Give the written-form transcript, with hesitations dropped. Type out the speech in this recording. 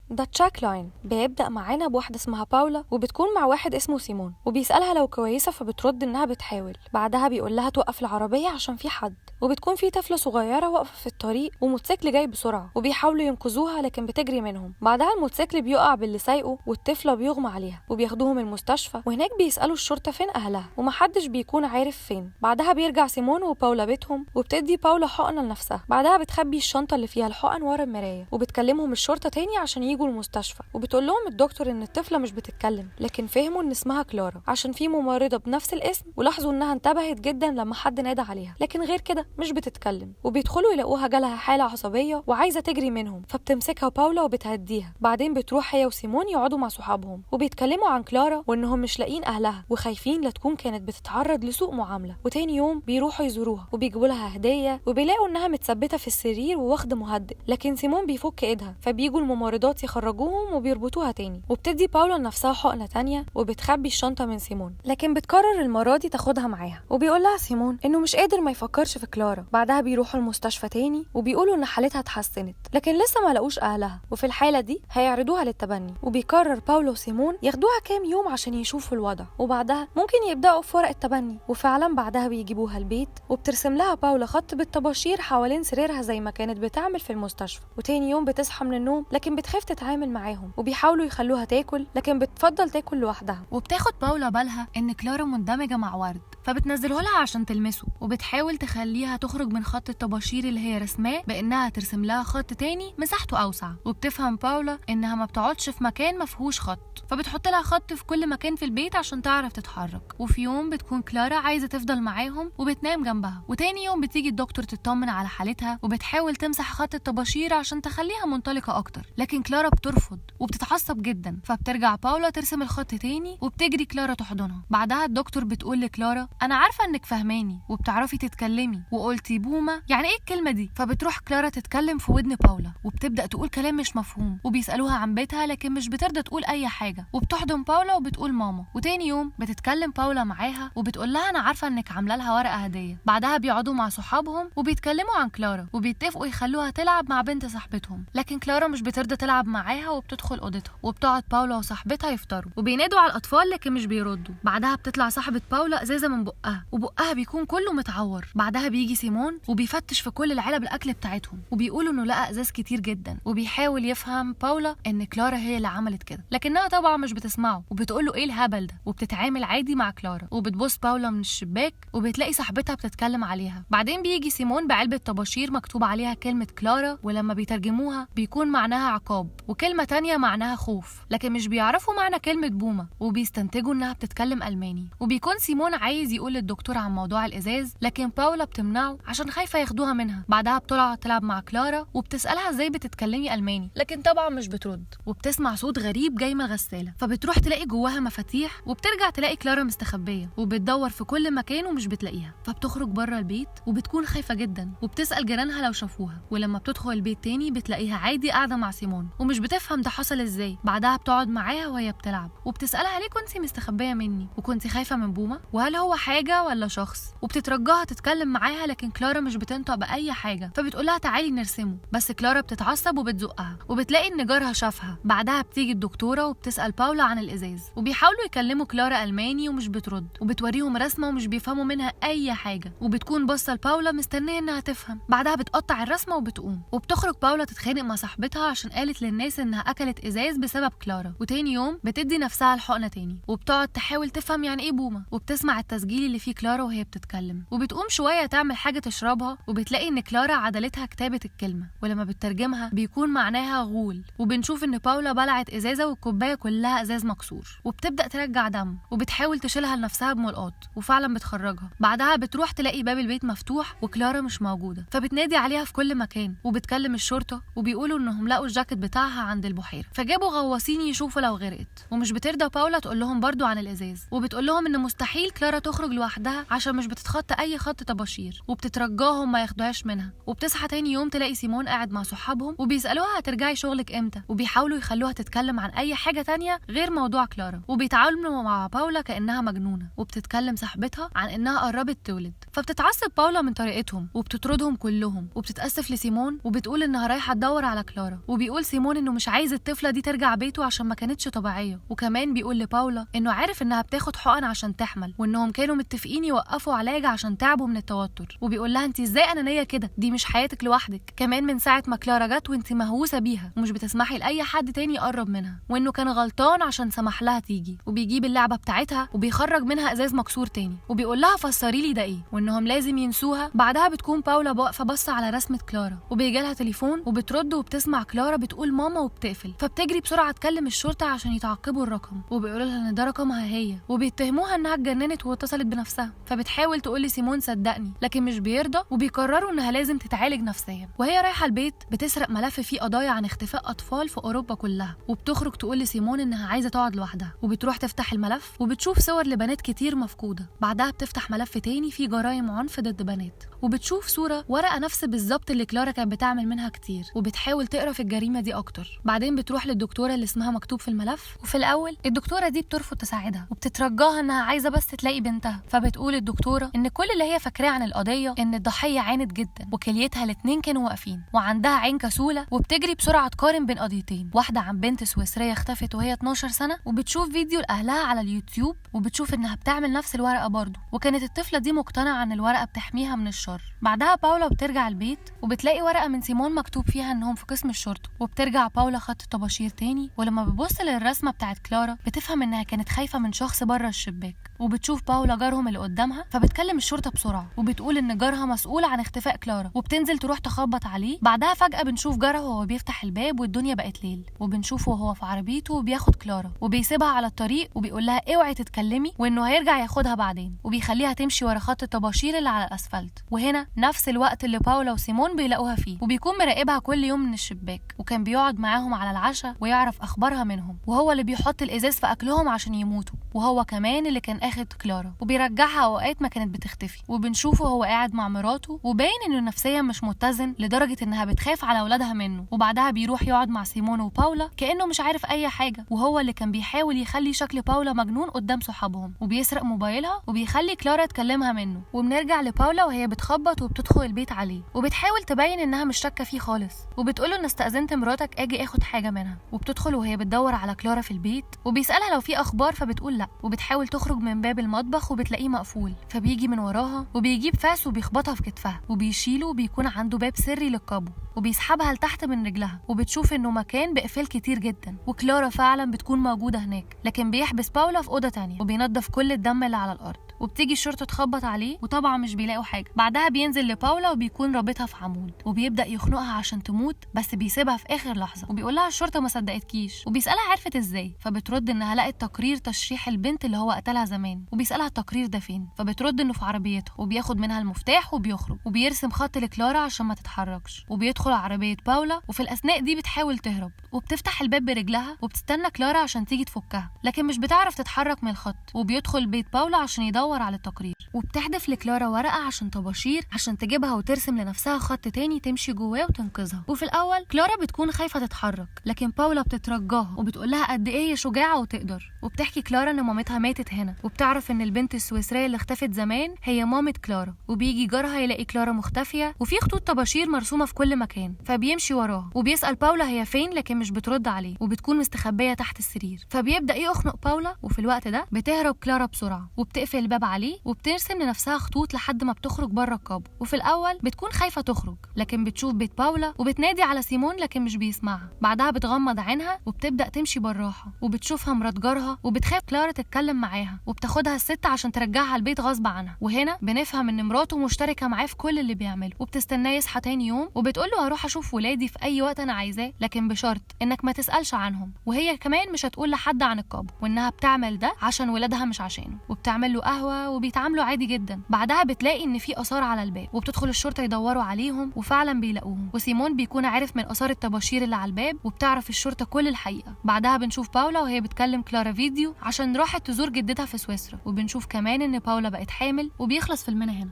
ده Chalk Line بيبدأ معانا بواحدة اسمها باولا، وبتكون مع واحد اسمه سيمون، وبيسألها لو كويسة فبترد انها بتحاول. بعدها بيقول لها توقف العربية عشان في حد، وبتكون في طفلة صغيرة واقفة في الطريق وموتوسيكل جاي بسرعة، وبيحاولوا ينقذوها لكن بتجري منهم. بعدها الموتوسيكل بيقع باللي سايقه والطفلة بيغمى عليها، وبياخدوهم المستشفى، وهناك بيسألوا الشرطة فين أهلها ومحدش بيكون عارف فين. بعدها بيرجع سيمون وباولا بيتهم، وبتدي باولا حقنة لنفسها. بعدها بتخبي الشنطة اللي فيها الحقن ورا المراية، وبتكلمهم الشرطة تاني عشان يجوا المستشفى، وبتقول لهم الدكتور ان الطفلة مش بتتكلم، لكن فهموا ان اسمها كلارا عشان في ممرضة بنفس الاسم، ولاحظوا انها انتبهت جدا لما حد نادى عليها، لكن غير كده مش بتتكلم. وبيدخلوا يلاقوها جالها حالة عصبية وعايزة تجري منهم، فبتمسكها باولا وبتهديها. بعدين بتروح هي وسيمون يقعدوا مع صحابهم، وبيتكلموا عن كلارا وانهم مش لاقيين اهلها وخايفين لا تكون كانت بتتعرض لسوء معاملة. وتاني يوم بيروحوا يزوروها وبيجيبوا لها هدية، وبيلاقوا انها متثبتة في السرير وواخدة مهدئ، لكن سيمون بيفك ايدها، فبيجوا الممرضات يخرجوهم وبيربطوها تاني. وبتدي باولا لنفسها حقنة تانية وبتخبي الشنطة من سيمون، لكن بتقرر المرة دي تاخدها معاها. وبيقول لها سيمون انه مش قادر ما يفكرش في كلارا. بعدها بيروحوا المستشفى تاني وبيقولوا ان حالتها اتحسنت، لكن لسه ما لقوش اهلها، وفي الحالة دي هيعرضوها للتبني. وبيقرر باولا وسيمون ياخدوها كام يوم عشان يشوفوا الوضع، وبعدها ممكن يبداوا في ورق التبني. وفعلا بعدها بيجيبوها البيت، وبترسم لها باولا خط بالطباشير حوالين سريرها زي ما كانت بتعمل في المستشفى. وتاني يوم بتصحى من النوم، لكن بتخاف تتعامل معاهم، وبيحاولوا يخلوها تاكل لكن بتفضل تاكل لوحدها. وبتاخد باولا بالها ان كلارا مندمجه مع ورد، فبتنزله لها عشان تلمسه، وبتحاول تخليها تخرج من خط الطباشير اللي هي رسماه بانها ترسم لها خط تاني مساحته اوسع. وبتفهم باولا انها ما بتقعدش في مكان ما فيهوش خط، فبتحط لها خط في كل مكان في البيت عشان تعرف تتحرك. وفي يوم بتكون كلارا عايزه تفضل معاهم وبتنام جنبها. وتاني يوم بتيجي الدكتور تطمن على حالتها، وبتحاول تمسح خط الطباشير عشان تخليها منطلقة اكتر، لكن كلارا بترفض وبتتعصب جدا. فبترجع باولا ترسم الخط تاني وبتجري كلارا تحضنها. بعدها الدكتور بتقول لكلارا انا عارفه انك فهماني وبتعرفي تتكلمي، وقلتي بومه، يعني ايه الكلمة دي؟ فبتروح كلارا تتكلم في ودن باولا، وبتبدا تقول كلام مش مفهوم، وبيسالوها عن بيتها لكن مش بترضى تقول اي حاجة، وبتحضن باولا وبتقول ماما. وتاني يوم بتتكلم باولا معاها وبتقول لها انا عارفه انك عامله لها ورقة هديه. بعدها بيقعدوا مع صحابهم وبيتكلموا عن كلارا، وبيتفقوا يخلوها تلعب مع بنت صاحبتهم، لكن كلارا مش بترضى تلعب معاها وبتدخل اوضتها. وبتقعد باولا وصاحبتها يفطروا، وبينادوا على الاطفال لكن مش بيردوا. بعدها بتطلع صاحبه باولا ازازة من بقها، وبقها بيكون كله متعور. بعدها بيجي سيمون وبيفتش في كل العلب الاكل بتاعتهم، وبيقولوا انه لقى ازاز كتير جدا، وبيحاول يفهم باولا ان كلارا هي اللي عملت كده، لكنها طبعا مش بتسمعه وبتقول له ايه الهبل ده، وبتتعامل عادي مع كلارا. وبتبص باولا من الشباك وبتلاقي صاحبتها بتتكلم عليها. بعدين بيجي سيمون بعلبة طباشير مكتوب عليها كلمة كلارا، ولما بيترجموها بيكون معناها عقاب، وكلمة تانية معناها خوف، لكن مش بيعرفوا معنى كلمة بومة، وبيستنتجوا انها بتتكلم ألماني. وبيكون سيمون عايز يقول للدكتور عن موضوع الإزاز، لكن باولا بتمنعه عشان خايفة ياخدوها منها. بعدها بتطلع تلعب مع كلارا وبتسألها ازاي بتتكلمي ألماني، لكن طبعا مش بترد. وبتسمع صوت غريب جاي من الغسالة، فبتروح تلاقي جواها مفاتيح، وبترجع تلاقي كلارا مستخبية، وبتدور في كل مكان ومش بتلاقيها. فبتخرج بره البيت وبتكون خايفة جدا، وبتسأل جيرانها لو شافوها. ولما بتدخل البيت تاني بتلاقيها عادي قاعدة مع سيمون، ومش بتفهم ده حصل ازاي. بعدها بتقعد معاها وهي بتلعب، وبتسألها ليه كنتي مستخبية مني، وكنتي خايفة من بومة، وهل هو حاجة ولا شخص، وبتترجاها تتكلم معاها، لكن كلارا مش بتنطق بأي حاجة. فبتقولها تعالي نرسمه، بس كلارا بتتعصب وبتزقها، وبتلاقي ان جارها شافها. بعدها بتيجي الدكتورة وبتسأل باولا عن الإزاز، وبيحاولوا يكلموا كلارا ألماني ومش بترد، وبتوريهم رسمة ومش بيفهموا منها أي حاجة، وبتكون باصة لباولا مستنية إنها تفهم. بعدها بتقطع الرسمة وبتقوم، وبتخرج باولا تتخانق مع صاحبتها عشان قالت للناس إنها أكلت إزاز بسبب كلارا. وتاني يوم بتدي نفسها الحقنة تاني، وبتقعد تحاول تفهم يعني إيه بومة، وبتسمع التسجيل اللي فيه كلارا وهي بتتكلم، وبتقوم شوية تعمل حاجة تشربها، وبتلاقي إن كلارا عدلتها كتابة الكلمة، ولما بتترجمها بيكون معناها غول. وبنشوف إن باولا بلعت إزازة والكوباية كلها إزاز مكسور، وبتبدأ ترجع دم، وبتحاول تشيلها لنفسها بملقاط، وفعلا بتخرجها. بعدها بتروح تلاقي باب البيت مفتوح وكلارا مش موجودة، فبتنادي عليها في كل مكان، وبتكلم الشرطة وبيقولوا إنهم لقوا الجاكيت بتاعها عند البحيرة، فجابوا غواصين يشوفوا لو غرقت. ومش بترضى باولا تقول لهم برضو عن الإزاز، وبتقول لهم إن مستحيل كلارا تخرج لوحدها عشان مش بتتخطى أي خط طباشير، وبتترجاهم ما ياخدوهاش منها. وبتصحى تاني يوم تلاقي سيمون قاعد مع صحابهم وبيسألوها هترجعي شغلك امتى، وبيحاولوا يخلوها تتكلم عن أي حاجة تانية غير موضوع كلارا، وبيتعاملوا مع باولا كأنها مجنونة. وبتتكلم صاحبتها عن إنها قربت تولد، فبتتعصب باولا من طريقتهم وبتطردهم كلهم، وبتتأسف لسيمون وبتقول إنها رايحة تدور على كلارا. وبيقول سيمون انه مش عايز الطفلة دي ترجع بيته عشان ما كانتش طبيعية، وكمان بيقول لباولا انه عارف انها بتاخد حقن عشان تحمل، وانهم كانوا متفقين يوقفوا علاج عشان تعبوا من التوتر. وبيقول لها انت ازاي انانية كده، دي مش حياتك لوحدك، كمان من ساعة ما كلارا جت وانت مهووسه بيها ومش بتسمحي لاي حد تاني يقرب منها، وانه كان غلطان عشان سمح لها تيجي. وبيجيب اللعبة بتاعتها وبيخرج منها ازاز مكسور تاني وبيقول لها فسري لي ده ايه، وانهم لازم ينسوها. بعدها بتكون باولا واقفة باصة على رسمه كلارا، وبيجي لها تليفون وبترد وبتسمع كلارا بتقول ماما وبتقفل، فبتجري بسرعة تكلم الشرطة عشان يتعقبوا الرقم، وبيقولوا لها ان ده رقمها هي، وبيتهموها انها اتجننت واتصلت بنفسها. فبتحاول تقول لسيمون صدقني، لكن مش بيرضى، وبيقرروا انها لازم تتعالج نفسيا. وهي رايحة البيت بتسرق ملف فيه قضايا عن اختفاء اطفال في اوروبا كلها، وبتخرج تقول لسيمون انها عايزه تقعد لوحدها، وبتروح تفتح الملف وبتشوف صور لبنات كتير مفقودة. بعدها بتفتح ملف تاني فيه جرائم عنف ضد بنات، وبتشوف صوره ورقة نفس بالظبط اللي كلارا كانت بتعمل منها كتير، وبتحاول تقرا في الجريمة دي اكتر. بعدين بتروح للدكتوره اللي اسمها مكتوب في الملف، وفي الاول الدكتورة دي بترفض تساعدها وبتترجاها انها عايزه بس تلاقي بنتها. فبتقول الدكتورة ان كل اللي هي فاكراه عن القضية ان الضحية عانت جدا وكليتها الاتنين كانوا واقفين وعندها عين كسوله، وبتجري بسرعة تقارن بين قضيتين، واحدة عن بنت سويسرية اختفت وهي 12 سنة، وبتشوف فيديو لاهلها على اليوتيوب وبتشوف انها بتعمل نفس الورقة برضه، وكانت الطفلة دي مقتنعة ان الورقة بتحميها من الشر. بعدها باولا بترجع البيت وبتلاقي ورقة من سيمون مكتوب فيها انهم في قسم الشرطة، وبترجع باولا خط طباشير تاني، ولما بتبص للرسمه بتاعت كلارا بتفهم انها كانت خايفة من شخص بره الشباك. وبتشوف باولا جارهم اللي قدامها، فبتكلم الشرطة بسرعة وبتقول ان جارها مسؤول عن اختفاء كلارا، وبتنزل تروح تخبط عليه. بعدها فجاة بنشوف جارها وهو بيفتح الباب والدنيا بقت ليل، وبنشوفه وهو في عربيته وبياخد كلارا وبيسيبها على الطريق وبيقول لها اوعي تتكلمي وانه هيرجع ياخدها بعدين، وبيخليها تمشي ورا خط الطباشير اللي على الاسفلت. وهنا نفس الوقت اللي باولا وسيمون بيلاقوها فيه، وبيكون مراقبها كل يوم من الشباك، وكان بيقعد معاهم على العشاء ويعرف اخبارها منهم، وهو اللي بيحط الازاز في اكلهم عشان يموتوا، وهو كمان اللي كان اخد كلارا وبيرجعها اوقات ما كانت بتختفي. وبنشوفه هو قاعد مع مراته وباين انه نفسيا مش متزن لدرجة انها بتخاف على اولادها منه. وبعدها بيروح يقعد مع سيمون وباولا كانه مش عارف اي حاجة، وهو اللي كان بيحاول يخلي شكل باولا مجنون قدام صحابهم، وبيسرق موبايلها وبيخلي كلارا تكلمها منه. وبنرجع لباولا وهي بتخبط وبتدخل البيت عليه، وبتحاول تبين انها مش شاكه فيه خالص، وبتقوله ان استأذنت مراتك اجي اخد حاجة منها. وبتدخل وهي بتدور على كلارا في البيت وبيسألها لو في اخبار، فبتقول لا، وبتحاول تخرج من باب المطبخ وبتلاقيه مقفول، فبيجي من وراها وبيجيب فاس وبيخبطها في كتفها وبيشيله، وبيكون عنده باب سري للقبو وبيسحبها لتحت من رجلها، وبتشوف انه مكان بقفال كتير جدا، وكلارا فعلا بتكون موجودة هناك، لكن بيحبس باولا في اوضة تانية وبينظف كل الدم اللي على الارض. وبتيجي الشرطة تخبط عليه وطبعا مش بيلاقوا حاجة. بعدها بينزل لباولا وبيكون رابطها في عمود وبيبدا يخنقها عشان تموت، بس بيسيبها في اخر لحظة وبيقول لها الشرطة ما صدقتكيش، وبيسالها عرفت ازاي، فبترد انها لقت تقرير تشريح البنت اللي هو قتلها زمان، وبيسالها التقرير ده فين، فبترد انه في عربيتها، وبياخد منها المفتاح وبيخرج وبيرسم خط لكلارا عشان ما تتحركش، وبيدخل عربية باولا. وفي الاثناء دي بتحاول تهرب وبتفتح الباب برجلها وبتستنى كلارا عشان تيجي تفكها، لكن مش بتعرف تتحرك من الخط، وبيدخل بيت باولا عشان يدور على التقرير، وبتحدف لكلارا ورقة عشان طباشير عشان تجيبها وترسم لنفسها خط تاني تمشي جواه وتنقذها. وفي الاول كلارا بتكون خايفة تتحرك، لكن باولا بتترجاها وبتقول لها قد ايه هي شجاعة وتقدر. وبتحكي كلارا ان مامتها ماتت هنا، وبتعرف ان البنت السويسريه اللي اختفت زمان هي مامة كلارا، وبيجي جارها يلاقي كلارا مختفيه وفي خطوط طباشير مرسومه في كل مكان، فبيمشي وراها وبيسال باولا هي فين، لكن مش بترد عليه وبتكون مستخبيه تحت السرير، فبيبدا يخنق باولا. وفي الوقت ده بتهرب كلارا بسرعة وبتقفل الباب عليه وبترسم لنفسها خطوط لحد ما بتخرج بره القبو. وفي الاول بتكون خايفة تخرج، لكن بتشوف بيت باولا وبتنادي على سيمون لكن مش بيسمعها. بعدها بتغمض عينها وبتبدا تمشي بالراحة، وبتشوفها مرات جارها وبتخاف كلارا تتكلم معاها، وبتاخدها الست عشان ترجعها البيت غصب عنها. وهنا بنفهم ان مراته مشتركة معاه في كل اللي بيعمله، وبتستناه يصحى تاني يوم وبتقول له هروح اشوف ولادي في اي وقت انا عايزاه، لكن بشرط انك ما تسالش عنهم، وهي كمان مش هتقول لحد عن القبو، وانها بتعمل ده عشان ولادها مش عشانه. وبتعمل له قهوة وبيتعاملوا عادي جدا. بعدها بتلاقي ان في اثار على الباب، وبتدخل الشرطة يدوروا عليهم وفعلا بيلاقوهم، وسيمون بيكون عارف من اثار الطباشير اللي على الباب، وبتعرف الشرطة كل الحقيقة. بعدها بنشوف باولا وهي بتكلم كلارا فيديو عشان راحت تزور جدتها في سويسرا، وبنشوف كمان ان باولا بقت حامل، وبيخلص فيلمنا هنا.